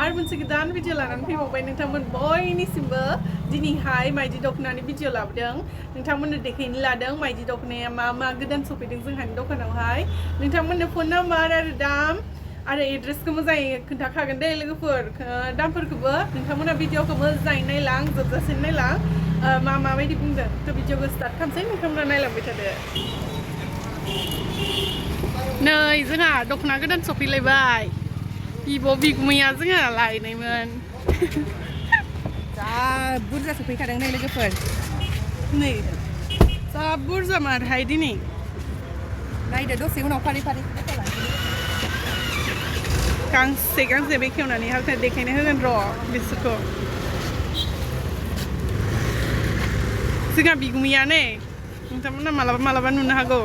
आरो मोनसे गोदान भिडिअ लानानै फैबावबाय नोंथांमोन बयनिसिमबो दिनैहाय माइदि दखनानि भिडिअ लाबोदों नोंथांमोननो देखायनो लादों माइदि दखनाया मा गोदान सफैदों जोंहानि दखानावहाय नोंथांमोननो फन नाम्बार आरो दाम आरो एड्रेसखौ मोजाङै खोन्थाखागोन दे लोगोफोर दामफोरखौबो नोंथांमोना भिडिअखौ मोजाङै नायलां जोबजासिम नायलां माबायदि बुंदों थ' भिडिअखौ स्टार्ट खालामसै नोंथांमोना नायलांबाय थादो नै जोंहा दखना गोदान सफैलायबाय बिब' बिगुमैया जोंहा लायनायमोन जा बुरजा सफैखादों नै लोगोफोर नै जा बुरजा मारहाय दिनै नायदो दसे उनाव फारि फारि गांसे बेखेवनानै हालखा देखायनो होगोन र' बिसोरखौ जोंहा बिगुमैया नै नोंथांमोना मालाबा नुनो हागौ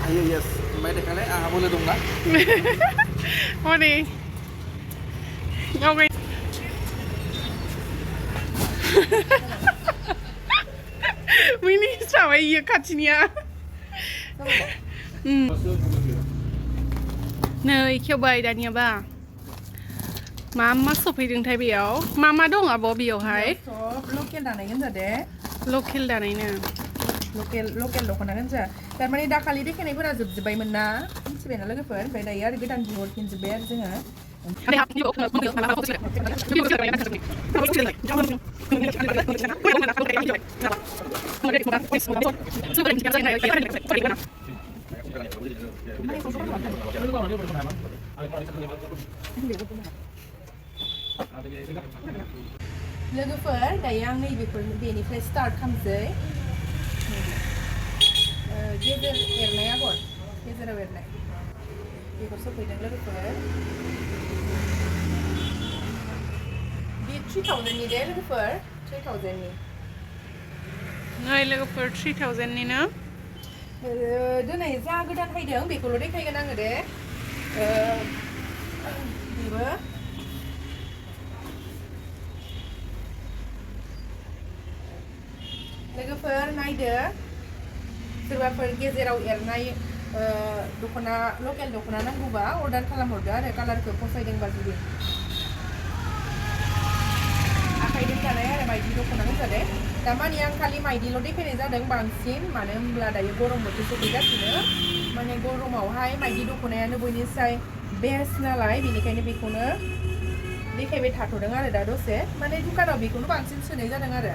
Ayo yes, mai dekat ah boleh dong nggak? Honi, oke. Mini sama iya kacinya. Nei cobain dania ba. Mama sopirintay beyaw. Mama dong abo beyaw hai. Lokal danaikan jade. Lokal danainya. Lokal dखना kan जा तारमाने दाखालि देखायनायफोरा जोबजोबबायमोन ना मिथिबायना लोगोफोर ओमफ्राय दायो आरो गोदान बिहरफिनजोब्बाय आरो जोङो लोगोफोर दायो आं बेनिफ्राय स्टार्ट खालामसै गेजेर एरनाय आगर गेजेराव एरनाय बेखौ सफैदों लोगोफोर बे 3000 नि दे लोगोफोर 3000 नि नै लोगोफोर 3000 नि ना दिनै जा गोदान फैदों बेखौल' देखायगोन आङो दे बेबो लोगोफोर नायदो सोरबाफोर गेजेराव एरनाय दखना लकेल दखना नांगौबा अर्डार खालामहरदो आरो कालारखौ फसायदोंबा जुदि आखाइजों दानाय आरो माइदि दखना होनजादे दामानि आं खालि माइदिल' देखायनाय जादों बांसिन मानो होनब्ला दायो गरम बोथोर सफैगासिनो माने गरमावहाय माइदि दखनायानो बयनिफ्राय बेस्ट नालाय बेनिखायनो बेखौनो देखायबाय थाथ'दों आरो दा दसे माने दुकानाव बेखौनो बांसिन सोनाय जादों आरो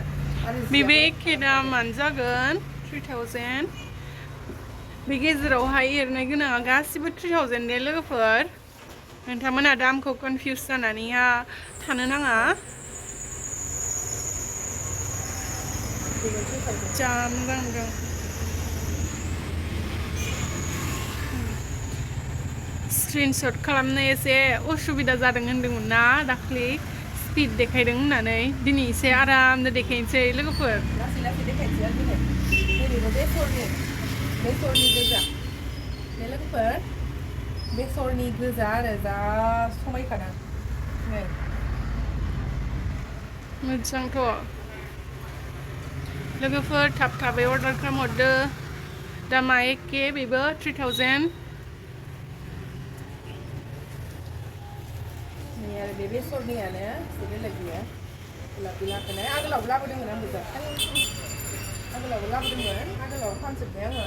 बेबो एखे दामानो जागोन 3000 बे गेजेरावहाय एरनाय गोनाङा गासिबो 3000 दे लोगोफोर नोंथांमोना दामखौ कनफिउज जानानैहा थानो नाङा जा मोजां मोनदों स्क्रिनशट खालामनो एसे उसुबिदा जादों होनदोंमोन ना दाखालि स्पिड देखायदों होननानै दिनै एसे आरामनो देखायनोसै लोगोफोर लासै देखायनोसै आरो दिनै नैबेबो बेसरनि गोजा बे लोगोफोर बेसरनि गोजा आरो जा समायखादों नै मोजांथ' लोगोफोर थाबै अर्डार खालामहरदो दामा एखे बेबो 3000 नै आरो बे बेसरनियानो एसे बेलेग गैया गुलाबि लाखोनाय आगोलावबो लाबोदोंमोन आंबो आगोलावबो लाबोदोंमोन आगोलाव फानजोबबाय आङो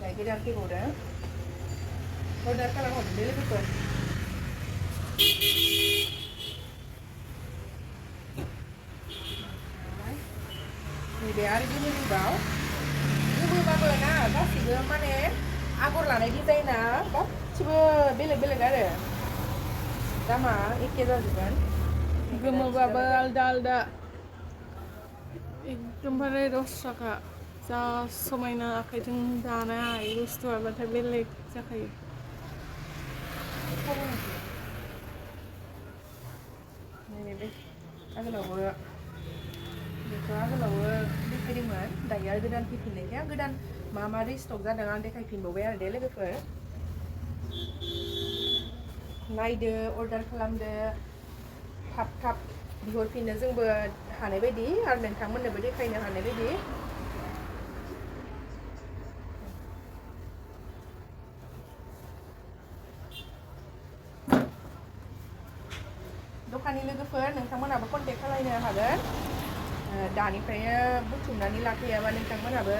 दायो गोदान फैबावदों अर्डार खालामहरदो लोगोफोर नैबे आरो गोमोबाबो ना गासिबो माने आगर लानाय डिजाइना गासिबो बेलेग आरो दामा एखे जाजोबगोन गोमोबाबो आलदा एकदमबारे दस्राखा जा समायना आखाइजों दानाय बुस्थुआबाथाय बेलेग जाखायो नैबे आगोलावबो देखायदोंमोन दायो आरो गोदान फैफिननायखाय आं गोदान मा रिस्टक जादों आं देखायफिनबावबाय आरो दे लोगोफोर नायदो अर्डार खालामदो थाब बिहरफिननो जोंबो हानाय बायदि आरो नोंथांमोननोबो देखायनो हानाय बायदि दखाननि लोगोफोर नोंथांमोनाबो कन्टेक्ट खालामनो हागोन दानिफ्रायनो बुथुमनानै लाखायाबा नोंथांमोनाबो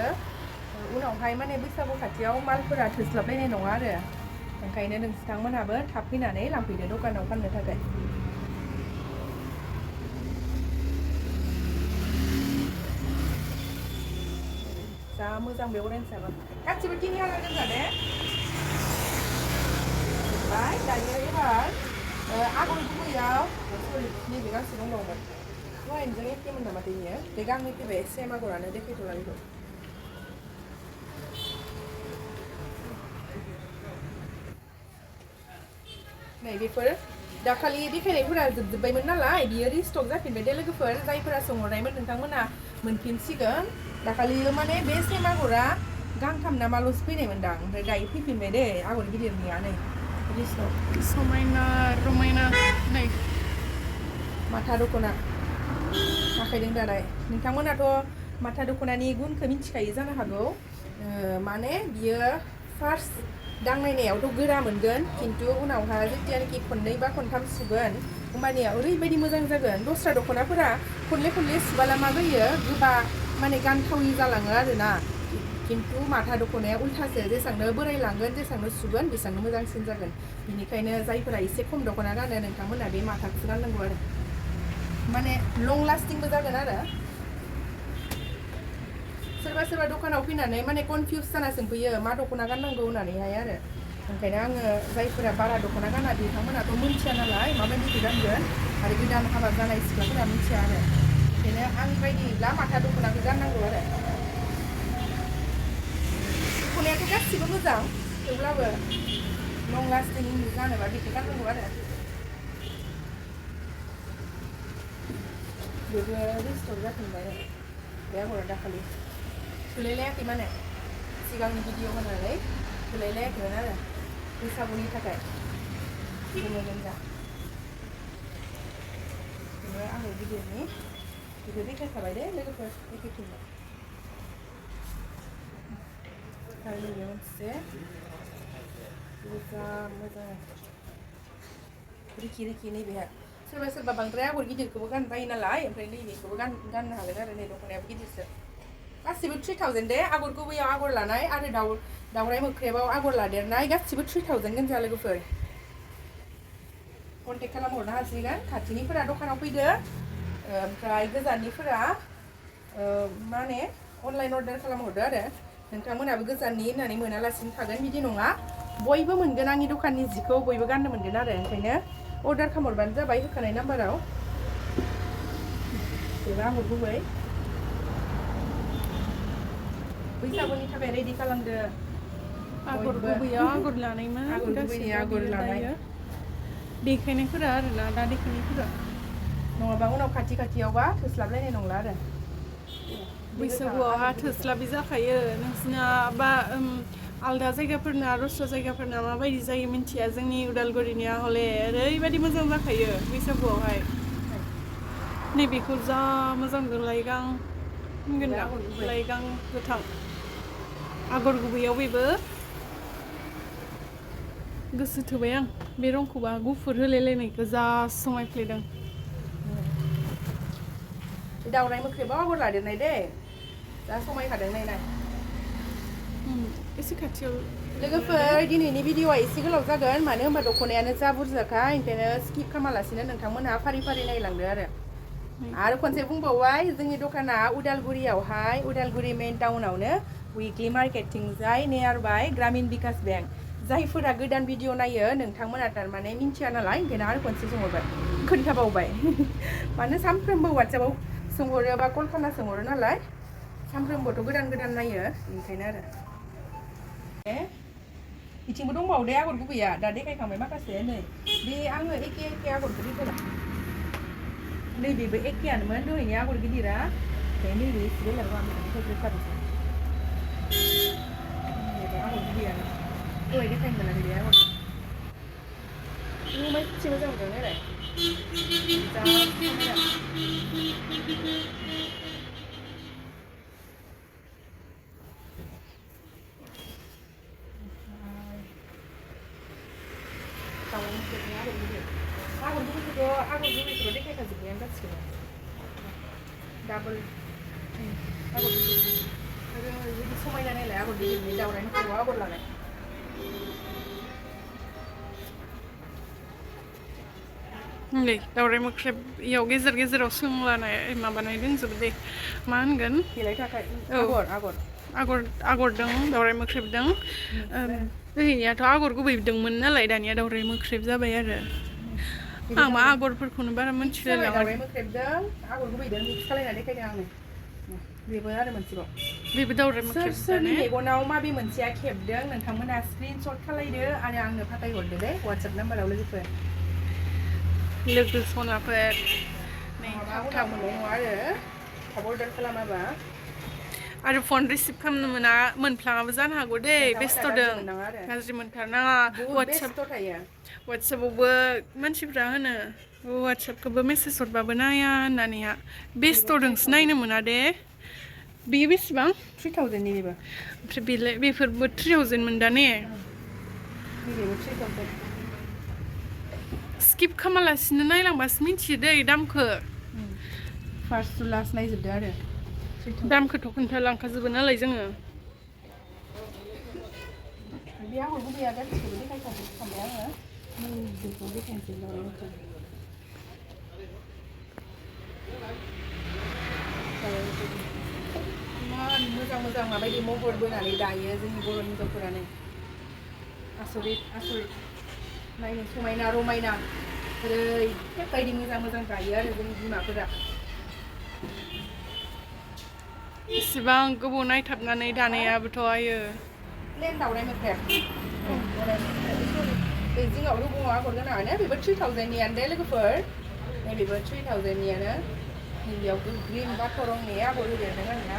उनावहाय माने बैसागु खाथियाव मालफोरा थोस्लाबलायनाय नङा आरो ओंखायनो नोंथांमोनाबो थाब फैनानै लांफैदो दखानाव फाननो थाखाय जा मोजां बे अरेन्जआबो गासिबो 3000 गोजा दे ओमफ्राय दायो एबार आगर गुबैयाव सरि नैबे गांसे दंबावोमोन दहायनोजों एखेमोन नामा बेयो बे गांनै फैबाय सेम आगरानो देखायथ'ला बेखौ नै बेफोर दाखालि देखायनायफोरा जोबजोब्बायमोन नालाय बियो रिस्टक जाफिनबाय दे लोगोफोर जायफोरा सोंहरनायमोन नोंथांमोना मोनफिनसिगोन दाखालि माने बे सेम आगरा गांथाम ना माल'सो फैनायमोनदां ओमफ्राय दायो फैफिनबाय दे आगर गिदिरनिया नै रिस्टक समायना रमायना नै माथा दख'ना आखाइजों दानाय नोंथांमोनाथ' माथा दख'नानि गुनखौ मिथिखायो जानो हागौ माने बियो फार्स्ट दांनायनायावथ' गोरा मोनगोन खिन्थु उनावहाय जेतियानोखि खननै बा खनथाम सुगोन होमबानिया ओरैबायदि मोजां जागोन दस्रा दख'नाफोरा खनले खनले सुबाला मा जायो गोबा माने गानथावि जालाङो आरोना खिन्थु माथा दख'नाया उल्थासो जेसांनो बोरायलांगोन जेसांनो सुगोन बेसांनो मोजांसिन जागोन बिनिखायनो जायफोरा एसे खम दख'ना गानो नोंथांमोना बे माथाखौसो गाननांगौ आरो माने लं लास्टिंबो जागोन आरो सोरबा सोरबा दखानाव फैनानै माने कनफिउस जाना सोंफैयो मा दख'ना गाननांगौ होननानैहाय आरो ओंखायनो आङो जायफोरा बारा दख'ना गाना बिथांमोनाथ' मिन्थिया नालाय माबायदिखौ गानगोन आरो गोदान हाबा जानाय सिख्लाफोरा मिन्थिया आरो ओंखायनो आंनि बायदिब्ला माथा दख'नाखौ गाननांगौ आरो दख'नायाथ' गासिबो मोजां थेवब्लाबो लं लास्टिं जानोबा बेखौ गाननांगौ आरो बेबो रिस्टक जाफिनबाय बे आगरा दाखालि थोलायलायाखै माने सिगांनि भिडिअ होनानै थोलायलायाखैमोन आरो बैसागुनि थाखाय गोमो गोजा बेबो आगर गिदिरनि बेखौ देखायखाबाय दे लोगोफोर देखायफिनबाय आरो नैबे मोनसे गोजा मोजां रिखि रिखि नैबेहा सोरबा सोरबा बांद्राय आगर गिदिरखौबो गाननो बायो नालाय ओमफ्राय नैबेखौबो गाननो हागोन आरो नै दख'नायाबो गिदिरसो गासिबो 3000 दे आगर गुबैयाव आगर लानाय आरो दावराइ मोख्रेबाव आगर लादेरनाय गासिबो 3000 गोनजा लोगोफोर कन्टेक्ट खालामहरनो हासिगोन खाथिनिफोरा दखानाव फैदो ओमफ्राय गोजाननिफोरा माने अनलाइन अर्डार खालामहरदो आरो नोंथांमोनाबो गोजाननि होननानै मोनालासिनो थागोन बिदि नङा बयबो मोनगोन आंनि दखाननि जिखौ बयबो गाननो मोनगोन आरो ओंखायनो अर्डार खालामहरबानो जाबाय होखानाय नाम्बाराव बेबो आगर गुबै बैसागुनि थाखाय रेडि खालामदो आगर गुबैयाव आगर लानायमोन आगर गुबैनि आगर लानाय देखायनायफोरा आरोना दा देखायनायफोरा नङाबा उनाव खाथि खाथियावबा थोस्लाबलायनाय नंला आरो बैसागुआवहा थोस्लाबि जाखायो नोंसिना बा आलदा जायगाफोरना दस्रा जायगाफोरना माबायदि जायो मिन्थिया जोंनि उदालगुरिनिया हले ओरैबायदि मोजां जाखायो बैसागुआवहाय नैबेखौ जा मोजां लाइगां होनगोन दा लाइगां गोथां आगर गुबैयाव बेबो गोसो थोबाय आं बे रंखौबा गुफुर होलायलायनायखौ जा समायफ्लेदों दावराइ मोख्रेबाव आगर लादेरनाय दे जा समायखादों नायनाय एसे खाथियाव लोगोफोर दिनैनि भिडिअआ एसे गोलाव जागोन मानो होनबा दख'नायानो जा बुरजाखा ओंखायनो स्किप खालामालासिनो नोंथांमोनहा फारि फारि नायलांदो आरो खनसे बुंबावबाय जोंनि दखाना उदालगुरियावहाय उदालगुरि मेन टाउनावनो उइकलि मार्केटिंजाय नियार बाय ग्रामीण विकास बेंक जायफोरा गोदान भिडिअ नायो नोंथांमोना थारमाने मिन्थिया नालाय ओंखायनो आरो खनसे सोंहरबाय खोन्थाबावबाय मानो सानफ्रोमबो वाट्सएपआव सोंहरो बा कल खालामना सोंहरो नालाय सानफ्रोमबोथ' गोदान गोदान नायो ओंखायनो आरो बिथिंबो दंबावो दे आगर गुबैया दा देखायखांबाय माखासे नै बे आङो एखे आगरखौ देखायला नैबेबो एखेयानोमोन दहायनि आगर गिदिरा ओमफ्राय नैबे एसे बेलेग आगर गिदिरानो दहाय देखायनो मोनाखै बे आगर Rumah kecil macam mana ni? Dah, tahun ni ada ni. Aku dulu itu dia kayak kajian kan sih. Double. Aku dulu. Jadi semua ini lah aku dulu ni dah orang ni keluar aku lah. Nih, daurai mokrep yaw gezer-gezeraव सोंलानाय माबानायदों जोबोद दे मा होनगोन Hilai kakak. आगर दं दावराय मोख्रेब दं ओरैनियाथ' आगर गुबै दंमोन नालाय दानिया दावराय मोख्रेब जाबाय आरो आं मा आगरफोरखौनो बारा मिथिलाय लाङा दावराय मोख्रेबदों आगर गुबैदों मिक्स खालायना देखायदों आंनो बेबो आरो मोनसेबाव बेबो दावराय मोख्रेब सोरनि मेगनाव माबे मोनसेया खेबदों नोंथांमोना स्क्रिनशट खालायदो आरो आंनो फाथायहरदो दे WhatsApp नाम्बाराव लोगोफोर लोगो सनाफोर नै थाब मोननाय नङा आरो थाब अर्डार खालामाबा आरो फन रिसिभ खालामनो मोनफ्लाङाबो जानो हागौ दे बेस्थ'दों गाज्रि मोनथारनाङा WhatsAppआवबो मानसिफ्रा होनो WhatsAppखौबो मेसेज हरबाबो नाया होननानैहा बेस्थ'दोंसो नायनो मोना दे बेयो बेसेबां 3000 नि बेबो ओमफ्राय बेफोरबो 3000 मोन दा ने बेबो 3000 स्किप खालामालासिनो नायलांबासो मिथियो दै दामखौ फार्स्ट टु लास्ट नायजोबदो आरो दामखौथ' खोन्थालांखाजोबो नालाय जोङो बे आगर गुबैया गासिखौबो देखायखाजोबो सानबाय आङो बेखौ देखायनोसै इमान मोजां मोजां माबायदि महर बोनानै दायो जोंनि बर' हिन्जावफोरानो आसरित नायनो समायना रमायना ओरैबायदि मोजां मोजां दायो आरो जोंनि बिमाफोरा इसिबां गोबाव नायथाबनानै दानायाबोथ' आयो प्लेन दावराय मोख्रेब बे जिङाव रुगुङाव आगर गोनाङानो बेबो 3000 नियानो दे लोगोफोर नैबेबो 3000 नियानो नैबेयाव ग्रिन बाथ' रंनि आगर होदेरदों आरोना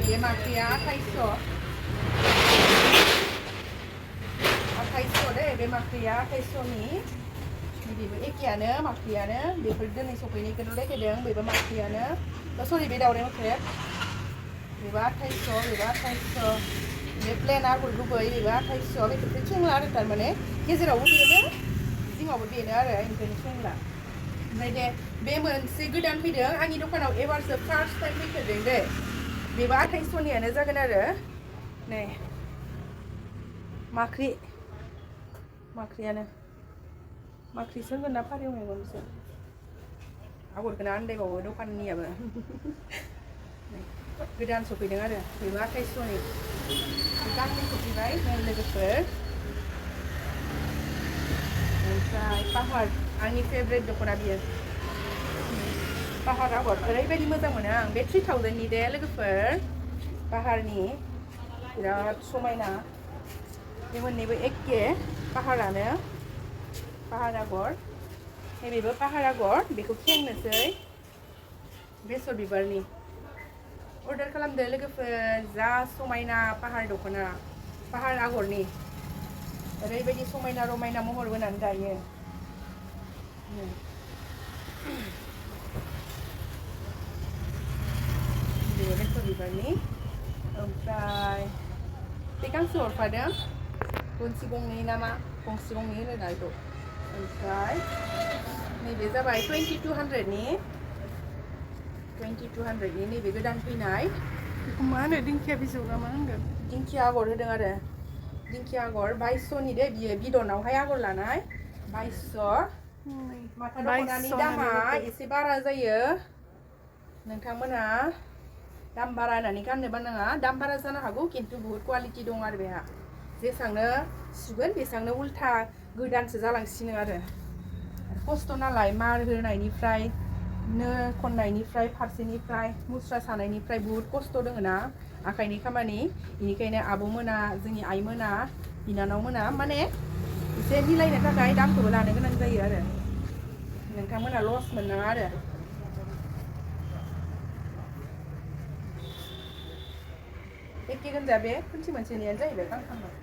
बे माख्रिया 2800 दे बे माख्रिया 2800 नि बेबो एखेयानो माख्रियानो बेफोर दिनै सफैनायखौनो देखायदों बेबो माख्रियानो सरि बे दावराय मोख्रेब बेबो 2800 बेबो 2800 बे प्लेन आगर गुबै बेबो 2800 बेफोरखौ सोंला आरो थारमाने गेजेरावबो बेनो जिङावबो बेनो आरो ओंखायनो सोंला ओमफ्राय दे बे मोनसे गोदान फैदों आंनि दखानाव एबारसो फार्स्ट टाइम फैफेरदों दे बेबो 2800 नियानो जागोन आरो नै माख्रियानो माख्रि सोंगोन ना फारिव मेगनसो आगरखौनो आन्दायबावो दखाननियाबो गोदान सफैदों आरो बेबो 2800 नि गांनै सफैबाय लोगोफोर ओमफ्राय पाहार आंनि फेभरेट दख'ना बियो पाहार आगर ओरैबायदि मोजां मोनो आं बे 3000 नि दे लोगोफोर पाहारनि बिराद समायना बे मोननैबो एखे पाहारानो पाहार आगर नैबेबो पाहार आगर बेखौ खेंनोसै बेसर बिबारनि अर्डार खालामदो लोगोफोर जा समायना पाहार दख'ना पाहार आगरनि ओरैबायदि समायना रमायना महर बोनानै दायो बेयो बेसर बिबारनि ओमफ्राय बे गांसे हरफादों गंसे गंनै नामा गंसे गंनै होनो ना बेखौ ओमफ्राय नैबे जाबाय 2200 नि नैबे गोदान फैनाय बेखौ मा होनो दिंखिया बिजौ ना मा होनगोन दिंखिया आगर होदों आरो दिंखिया आगर 2200 नि दे बियो बिदनावहाय आगर लानाय 2200 माथा दख'नानि दामा एसे बारा जायो नोंथांमोना दाम बारा होननानै गाननो बानाङा दाम बारा जानो हागौ खिन्थु बहुत क्वालिटि दं आरो बेहा जेसांनो सुगोन बेसांनो उल्था गोदानसो जालांसिनो आरो खस्थ' नालाय मार होनायनिफ्राय नो खननायनिफ्राय फारसेनिफ्राय मुस्रा सानायनिफ्राय बहुत खस्थ' दङ ना आखाइनि खामानि बेनिखायनो आब'मोना जोंनि आइमोना बिनानावमोना माने एसे मिलायनो थाखाय दामखौबो लानो गोनां जायो आरो नोंथांमोना लस मोननाङा आरो एखे गोजा बे खुन्थि मोनसेनियानो जाहैबाय गांथाममोन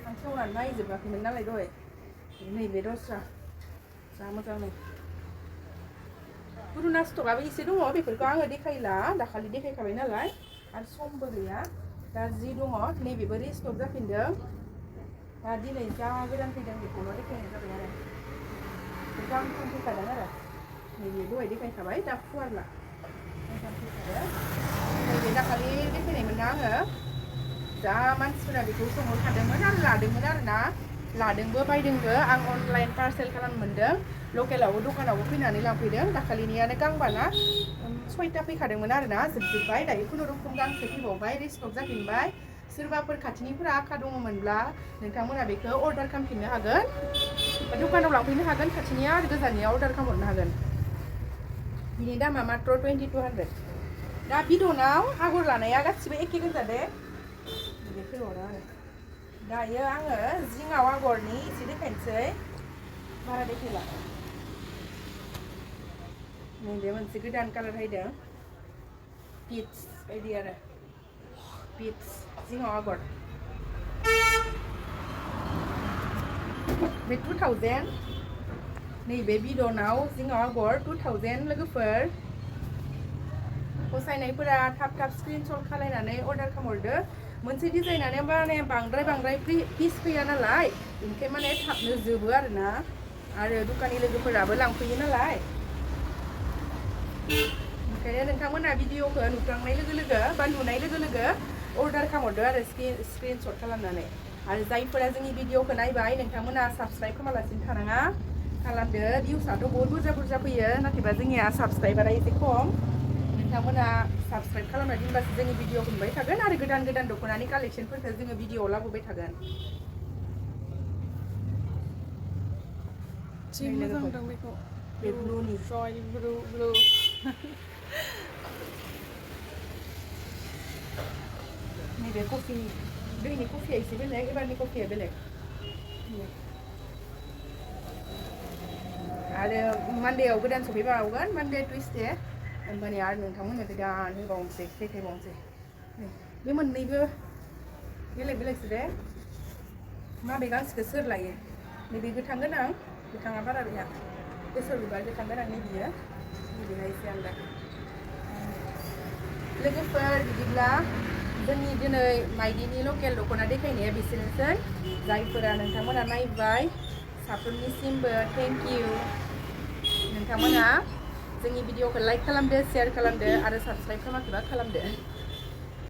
आं खेवनानै नायजोबाखैमोन नालाय दहाय नैबे दस्रा जा मोजां नै पुरुना स्टकआबो एसे दङ बेफोरखौ आङो देखायला दाखालि देखायखाबाय नालाय आरो समबो गैया दा जि दङ नैबेबो रिस्टक जाफिनदों दा दिनै जा गोदान फैदों बेखौल' देखायनाय जाबाय आरो गांथाम फैखादों आरो नैबे दहाय देखायखाबाय दा फुवारला गांथाम फैखादों नैबे दाखालि देखायनायमोन ना आङो जा मानसिफोरा बेखौ सोंहरखादोंमोन आरो लादोंमोन आरो ना लादोंबो बायदोंबो आं अनलाइन पार्सेल खालामनो मोनदों लकेलावबो दखानावबो फैनानै लांफैदों दाखालिनियानो गांबाना 6टा फैखादोंमोन आरो ना जोबजोब्बाय दायो खुनुरुखुम गांसे फैबावबाय रिस्टक जाफिनबाय सोरबाफोर खाथिनिफोरा आखा दङमोनब्ला नोंथांमोना बेखौ अर्डार खालामफिननो हागोन दखानाव लांफैनो हागोन खाथिनिया आरो गोजाननिया अर्डार खालामहरनो हागोन बिनि दामा मात्र 2200 दा बिदनाव आगर लानाया गासिबो एखे गोजा दे बे फैबावदों आरो दायो आङो जिङाव आगरनि एसे देखायनोसै बारा देखायला नैबे मोनसे गोदान कालार फैदों पिच बायदि आरो पिच जिङाव आगर बे 2000 नैबे बिदनाव जिङाव आगर 2000 लोगोफोर फसायनायफोरा थाब थाब स्क्रिनशट खालायनानै अर्डार खालामहरदो मोनसे डिजाइनानो माने बांद्राय पिस फैया नालाय ओंखाय माने थाबनो जोबो आरोना आरो दखाननि लोगोफोराबो लांफैयो नालाय ओंखायनो नोंथांमोना भिडिअखौ नुफ्लांनाय लोगो लोगो बा नुनाय लोगो लोगो अर्डार खालामहरदो आरो स्क्रिनशट खालामनानै आरो जायफोरा जोंनि भिडिअखौ नायबाय नोंथांमोना साबस्क्राइब खालामालासिनो थानाङा खालामदो भिउसआथ' बहुत बुरजा फैयो नाथायबा जोंनिया साबस्क्राइबारा एसे खम नोंथांमोना साबस्क्राइब खालामना दोनबासो जोंनि भिडिअखौ नुबाय थागोन आरो गोदान गोदान दख'नानि कालेक्सनफोरखौ जोङो भिडिअआव लाबोबाय थागोन जि मोजां दं बेखौ बे ब्लुनि रयेल ब्लु नैबे कफिनि दैनि कफिया एसे बेलेग एबारनि कफिया बेलेग आरो मानडेआव गोदान सफैबावगोन मानडे टुइसडे होमबानिया आरो नोंथांमोननो गोदान होबावनोसै देखायबावनोसै बे मोननैबो बेलेग बेलेगसो दे माबे गांसेखौ सोर लायो नैबे गोथां गोनां गोथाङा बारा बेहा बेसर बिबार गोथां गोनां नैबेयो नैबेहा एसे आलदा लोगोफोर बिदिब्ला जोंनि दिनै माइदिनि लकेल दख'ना देखायनाया बिसोरनोसै जायफोरा नोंथांमोना नायबाय साफ्रोमनिसिमबो थेंक इउ नोंथांमोना जोंनि भिडिअखौ लाइक खालामदो शेयार खालामदो आरो साबस्क्राइब खालामाखैबा खालामदो